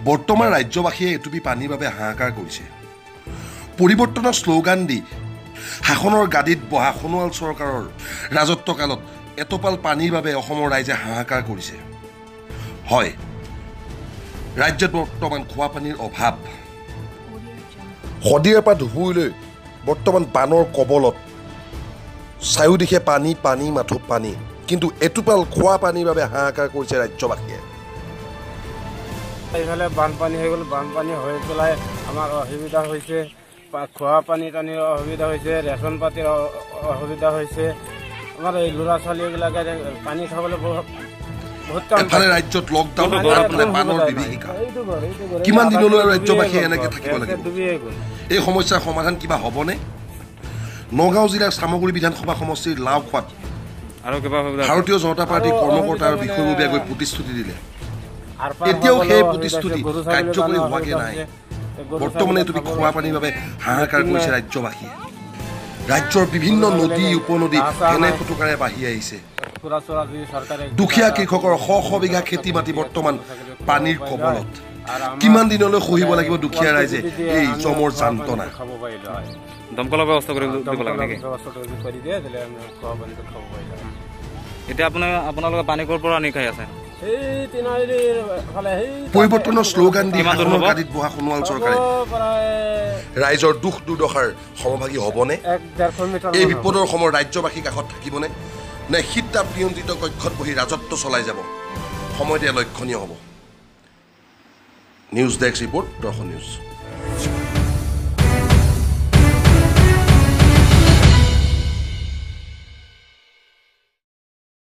বৰ্তমান ৰাজ্যবাসীয়ে এটুপি পানীৰ বাবে হাহাকাৰ কৰিছে। পৰিৱৰ্তনৰ শ্লোগান দি শাসনৰ গাদীত বহা সোণোৱাল চৰকাৰৰ ৰাজত্বকালত এটোপাল পানীৰ বাবে অসমৰ ৰাইজে হাহাকাৰ কৰিছে। হয়, ৰাজ্যত বৰ্তমান খোৱা পানীৰ অভাৱ। শদিয়াৰ পৰা ধুবুৰীলৈ বৰ্তমান বানৰ কবলত, চাৰিওদিশে পানী পানী মাথো পানী, কিন্তু এটোপাল খোৱা পানীৰ বাবে হাহাকাৰ কৰিছে ৰাজ্যবাসীয়ে। এইফালে বানপানী হৈ গ'ল, বানপানী হৈ পেলাই আমাৰ অসুবিধা হৈছে, খোৱা পানী টানিৰ অসুবিধা হৈছে, ৰেচন পাতিৰ অসুবিধা হৈছে। আমাৰ এই ল'ৰা ছোৱালীবিলাকে পানী খাবলৈ বহুত এফালে ৰাজ্যত লকডাউন, আনফালে বানৰ বিভীষিকা। কিমান দিনলৈ ৰাজ্যবাসীয়ে এনেকৈ থাকিব লাগিব? এই সমস্যাৰ সমাধান কিবা হ'বনে? নগাঁও জিলাৰ চামগুৰি বিধানসভা সমষ্টিৰ লাওখোৱাত ভাৰতীয় জনতা পাৰ্টীৰ কৰ্মকৰ্তা আৰু বিষয়ববীয়া গৈ প্ৰতিশ্ৰুতি দিলে। এতিয়াও সেই প্ৰতিশ্ৰুতি কাৰ্যকৰী হোৱাগৈ নাই। বৰ্তমানে তুমি খোৱা পানীৰ বাবে হাহাকাৰ কৰিছে ৰাজ্যবাসীয়ে। ৰাজ্যৰ বিভিন্ন নদী উপনদী ফেনে ফুটুকাৰে বাঢ়ি আহিছে। দুখীয়া কৃষকৰ শ শ বিঘা খেতি মাটি বৰ্তমান পানীৰ কবলত। কিমান দিনলৈ সহিব লাগিব দুখীয়া ৰাইজে এই জমৰ যান্ত্ৰণা? দমকলৰ ব্যৱস্থা কৰি দিব লাগে নেকি? এতিয়া আপোনালোকে পানী ক'ৰ পৰা আনি খাই আছে? পৰিৱৰ্তনৰ শ্লোগান দি শাসনৰ গাদীত বহা সোণোৱাল চৰকাৰে ৰাইজৰ দুখ দুৰ্দশাৰ সমভাগী হ'বনে? এই বিপদৰ সময়ত ৰাজ্যবাসীৰ কাষত থাকিবনে, নে শীত তাপ নিয়ন্ত্ৰিত কক্ষত বহি ৰাজত্ব চলাই যাব? সময়ত এয়া লক্ষণীয় হ'ব। News desk report, Darshan news.